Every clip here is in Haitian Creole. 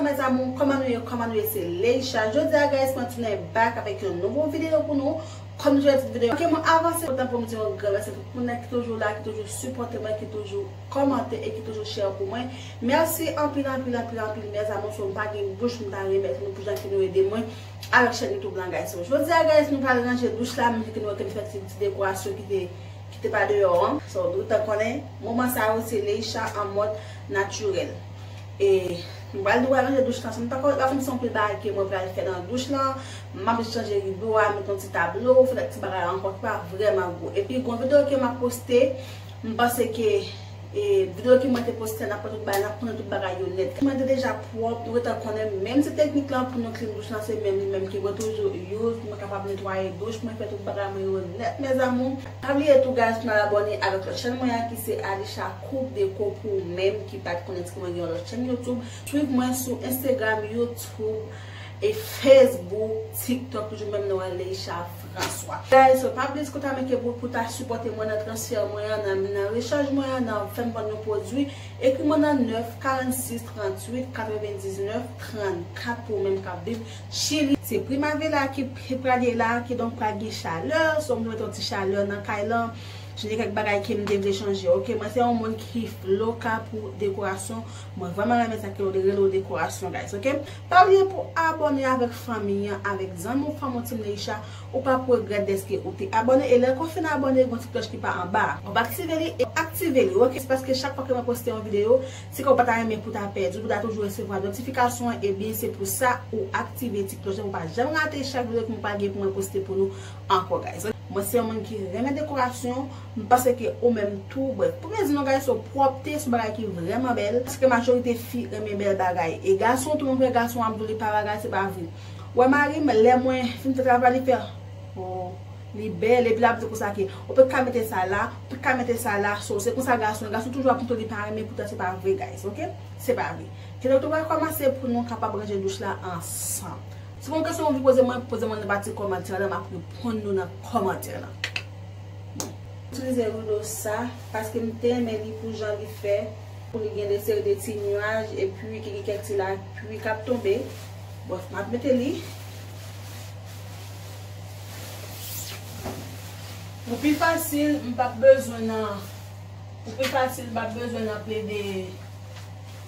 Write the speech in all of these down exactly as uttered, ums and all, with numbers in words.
Mes amours, kòman nou ye? Kòman nou ye? Se Leisha. Jodi a, guys, mwen tounen back avèk yon nouvo videyo pou nou. Kòm nou jwe tit videyo. Ok, mwen avanse kontan pou m di yon gran mèsi tout moun ki toujou la, ki toujou sipòte mwen, ki toujou kòmante e ki toujou share pou mwen. Mèsi anpil, anpil, anpil, anpil, mes amours. So, m pa gen bouch, m ta remèsye nou pou jan ke nou ede mwen avèk chèn YouTube lan, guys. So, jodi a, guys, nou pral ranje douch la, menm jan ke nou wè ke m fè ti, ti dekorasyon ki te, ki te pa deyò an. So, nou gentan konnen, moman sa yo, se Leisha an mòd natirèl. E nou pral, nou pral ranje douch lan. Sa m pako, pa konn si yon pil bagay ke mwen pral fè nan douch lan. M ap chanje rido a, met yon ti tablo, fè ti bagay ankò ki pa vrèman gwo. Epi gon videyo ke m ap poste, m panse ke, e, videyo ke mwen te poste, n ap pran tout bagay, n ap pran tout bagay yo nèt. Mwen te deja pwòp, nou gentan konnen, menm se teknik lan pou nou clean douch lan, se menm li menm ke mwen toujou use, pou mwen kapab netwaye douch, mwen fè tout bagay mwen yo nèt, mes amours. Pa bliye tou, guys, pou n al abòne avèk lòt chèn mwen an ki se Alisha Cook Deco pou ou menm ki pa t konnen si mwen gen yon lòt chèn YouTube. Swiv mwen sou Instagram, YouTube, e Facebook, TikTok, toujou menm non an, Leisha François. Guys, so pa bliye sou kontakte mwen ke pou, pou ta sipòte mwen nan transfè mwen an, nan, nan rechaj mwen an, nan fè m vann yon pwodui. Ekri mwen nan nèf karannsis tranntuit katrevendiznèf trannkat pou ou menm k ap viv Chili. Se Primavera ki, ki pral ye la, kidonk pral gen chalè, so m mete yon ti chalè nan kay lan. Chanje kèk bagay ke m te vle chanje. Ok, mwen se yon moun ki loka pou dekorasyon. Mwen vrèman renmen sa ke yo rele yo dekorasyon, guys. Ok? Pa bliye pou abòne avèk fanmi an, avèk zanmi w, fanmi w, Team Leisha. Ou p ap regrèt dèske ou te abòne. E lè ke w fin abòne, gen yon ti klòch ki pa anba a. W ap aktive li e aktive li, ok? Se paske chak fwa ke mwen poste yon videyo, si ke w pa ta renmen pou ta pèdi, pou ta toujou resevwa notifikasyon an, ebyen, se pou sa ou aktive ti klòch la, pou w pa janm rate chak videyo ke mwen pral gen pou mwen poste pou nou ankò, guys. Mwen se yon moun ki renmen dekorasyon, m panse ke ou menm tou, brèf. Pou mwen di nou, guys, so pwòpte se yon bagay ki vrèman bèl, paske majorite fi renmen bèl bagay. E gason tou, mwen kwè gason ap di w li pa bagay, se pa vre. Wè mari m, lè mwen fin fè travay, li fè, oh, li bèl, epi l ap di konsa ke, ou pa ka mete sa la, ou pa ka mete sa la, so, se konsa gason, gason toujou ap montre li pa renmen, poutan se pa vre, guys, ok? Se pa vre. Kidonk nou pral kòmanse pou nou kapab ranje douch la ansanm. Si w gen kesyon w anvi poze mwen, poze mwen nan pati kòmantè la, m ap reponn nou nan kòmantè la. Bon. Itilize rido sa, paske m te renmen li pou jan li fè, pou li gen de seri de ti nuaj, epi ki gen kèk ti lapli k ap tonbe. Bon, m ap mete li. Pou pi fasil, m p ap bezwen nan, pou pi fasil, m p ap bezwen nan plede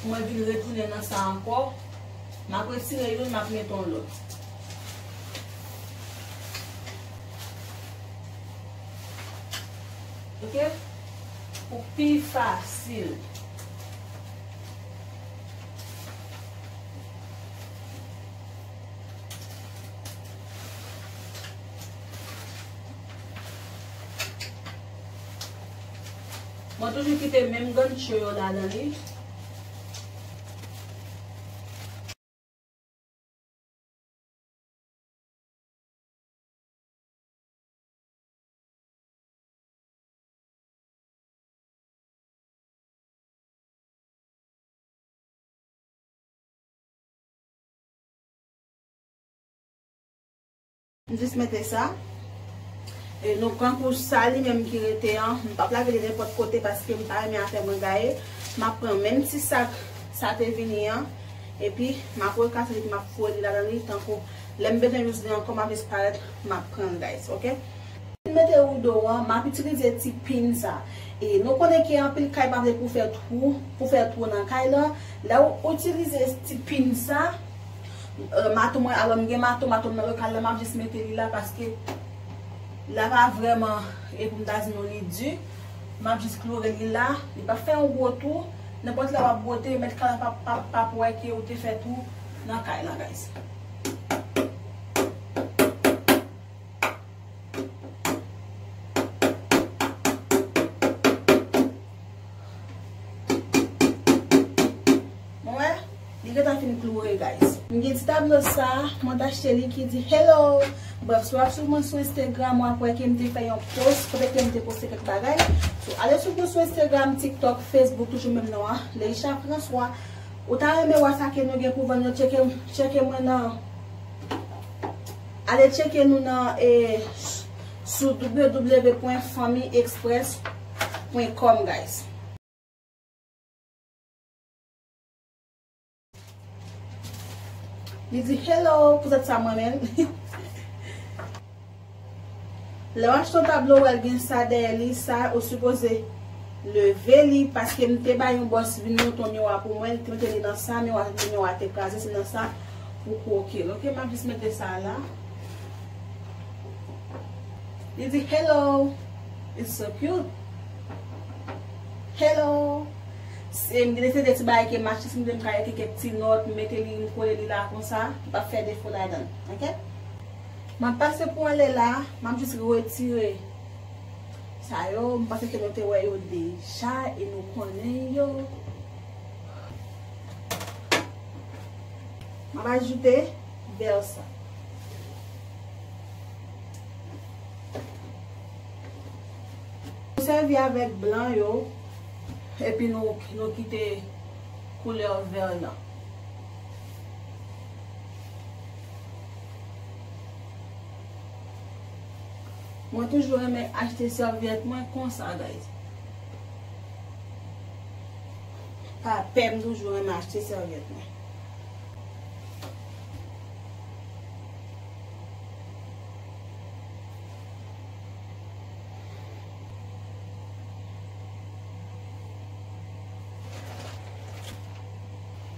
pou mwen vin retounen nan sa ankò. M ap retire youn, m ap mete yon lòt. Ok? Pou pi fasil. Mwen toujou kite menm gancho yo ladan li. M jis mete sa. E nou pran kouch sa li menm ki rete an. M p ap lage li nenpòt kote paske m pa renmen afè mwen gaye. M ap pran menm ti sak sa te vini an. Epi m ap rekase li, epi m ap foure li ladan li tankou lè m bezwen use li ankò, m ap jis parèt, m ap pran l, guys, ok? M mete rido an, m ap itilize ti pin sa. E nou konnen ke anpil kay pa vle pou fè twou, pou fè twou nan kay lan. Lè w itilize ti pin sa, euh, mato mwen, alò m gen mato, mato m nan lokal la, m ap jis mete li la paske la pa vrèman, e pou m ta di nou li di. M ap jis kloure li la, li p ap fè yon gwo twou. Nenpòt lè w ap bwote, mèt kay lan p ap, p ap, p ap wè ke ou te fè twou nan kay lan, guys. Bon, wè, li gentan fin kloure, guys. M gen ti tablo sa, mwen t achte li ki di hello. Brèf, si w ap swiv mwen sou Instagram, w ap wè ke m te fè yon post, kote ke m te poste kèk bagay. So, ale swiv mwen sou Instagram, TikTok, Facebook, toujou menm non an, Leisha François. Ou ta renmen wè sa ke nou gen pou vann yo, tcheke, tcheke mwen nan, ale tcheke nou nan, e, sou w w w pwen fanmi express pwen com, guys. Li di, "Hello," poutèt sa m renmen l. Lè w achte yon tablo, w wè l gen sa dèyè li, sa, ou sipoze leve li, paske m te bay yon bòs vin monte yon miwa pou mwen, li te mete li nan sa, miwa, miwa te kraze, se nan sa ou kwoke l. Ok, m ap jis mete sa la. Li di, "Hello." It's so cute. Hello. Se, m gen de ti bagay ke m achte, si m vle m ka ekri kèk ti nòt, m mete li, m kole li la konsa, li p ap fè defo ladan l. Ok? M ap pase pou ale la, m ap jis retire sa yo, m panse ke nou te wè yo deja e nou konnen yo. M ap ajoute vè sa. Nou sèvi avèk blan yo, epi nou, nou kite koulè vè lan. Mwen toujou renmen achte sèvyèt mwen konsa, guys. Pa pè, m toujou renmen achte sèvyèt mwen.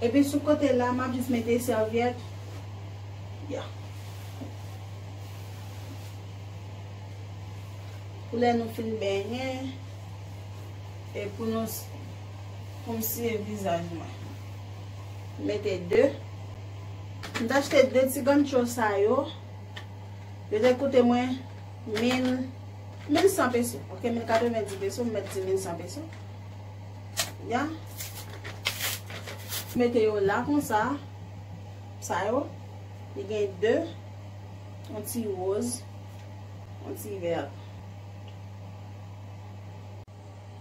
Epi sou kote la, m ap jis mete sèvyèt. Ya. Pou lè nou fin benyen, e pou nou s-, pou m siye vizaj mwen. Mete de. M t achte de ti gancho sa yo. Yo te koute mwen mil, mil san peso. Ok, mil katrevenndis peso, m mèt di mil san peso. Ya. Mete yo la konsa. Sa yo, li gen de, yon ti woz, yon ti vè.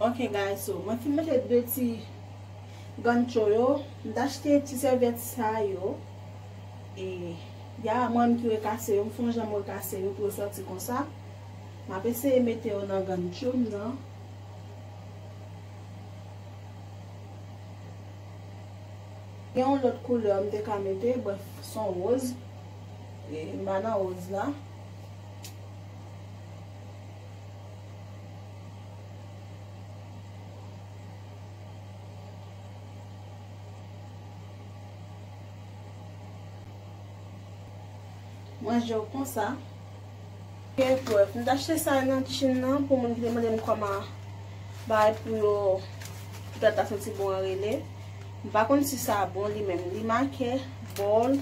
Ok, guys, so, mwen fin mete de ti gancho yo. M t achte ti sèvyèt sa yo. E, ya, mwen menm ki rekase yo, m fè yon jan m rekase yo pou yo sòti konsa. M ap eseye mete yo nan gancho m nan. Gen yon lòt koulè m te ka mete, brèf, se yon woz. E, m pa nan woz la. Manje yo konsa. Ok, brèf, m t achte sa nan Chine nan pou moun ki te mande m kòman bagay pou yo, pou tèt la santi bon an rele. M pa konn si sa bon li menm. Li make Bold,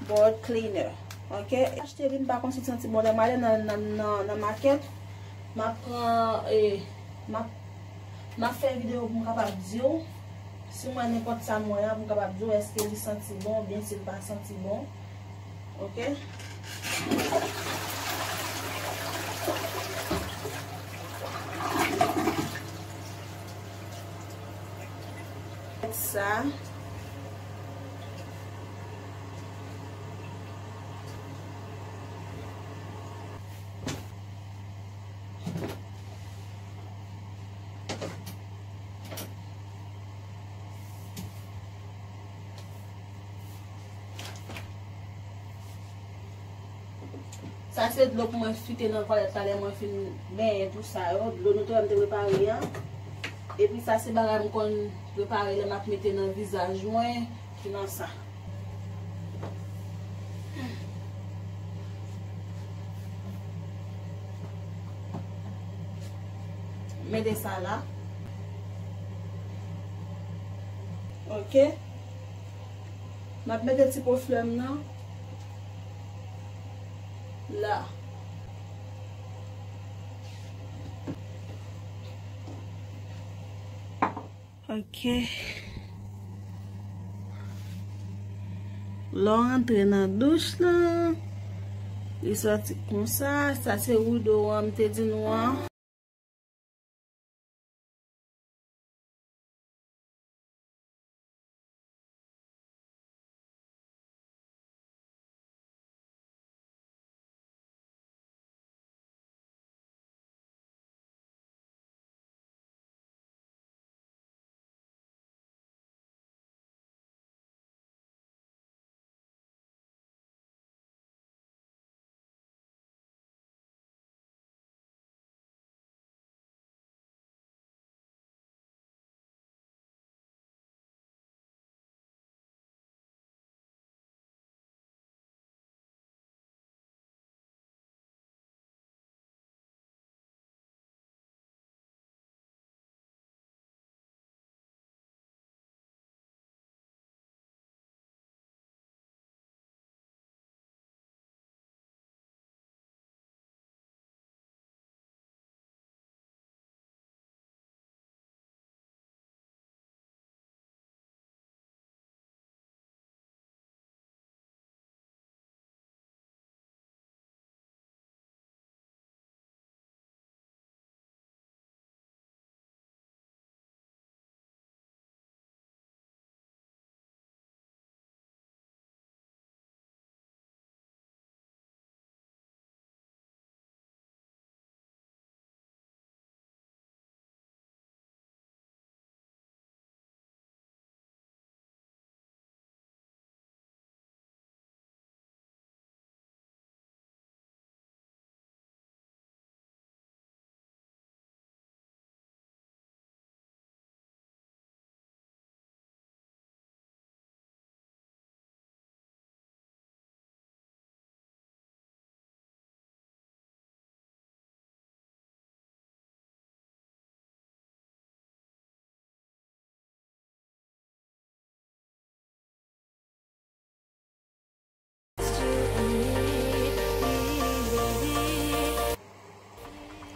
Bold Cleaner. Ok? Achte li, m pa konn si l santi bon. Lè m ale nan, nan, nan, nan makèt, m ap pran, e, m ap, m ap fè videyo pou m kapab di w, si m wè nenpòt sa m wè a, pou m kapab di w èske li santi bon oubyen si l pa santi bon. Ok? Sa. Sa se dlo pou mwen fite nan twalèt la lè mwen fin benyen tou sa yo. Dlo netwaye m te prepare an. Epi sa se bagay m konn prepare lè m ap mete nan vizaj mwen ki nan sa. Mete sa la. Ok. M ap mete ti po flè m nan la. Ok. Lè w rantre nan douch lan, li sòti konsa. Sa se rido an m te di nou an.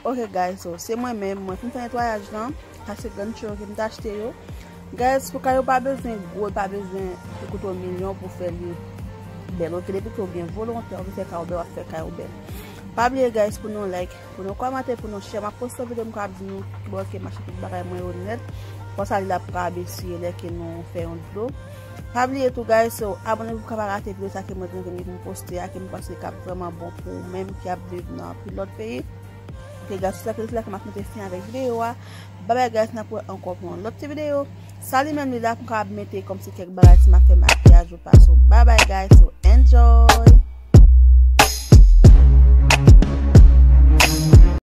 Ok guys, so se mwen menm, mwen fin fè netwayaj lan. Sa se grann cheveux ke m t achte yo. Guys, pou kay ou pa bezwen gwo, pa bezwen li koute w milyon pou fè li bèl. Ok, depi ke w gen volontè, w vle fè kay ou bèl, w ap fè kay ou bèl. Pa bliye guys, pou nou like, pou nou kòmante, pou nou share. M ap poste videyo, m ka ap di nou kibò ke m achte tout bagay mwen yo nèt. Konsa li la pou ka ap eseye lè ke nou fè yon dlo. Pa bliye tou guys, so, abòne pou w ka pa rate videyo sa ke mwen gen pou m poste a, ke m panse k ap vrèman bon pou ou menm ki ap viv nan anpil lòt peyi. Ok guys, sou sa ke, sou la ke m ap mete fen avèk videyo a. Bye bye guys, n ap wè ankò pou yon lòt ti videyo. Sa li menm li la pou m ka ap mete kòmsi kèk bagay si m ap fè makiyaj ou pa. So bye bye guys, so enjoy.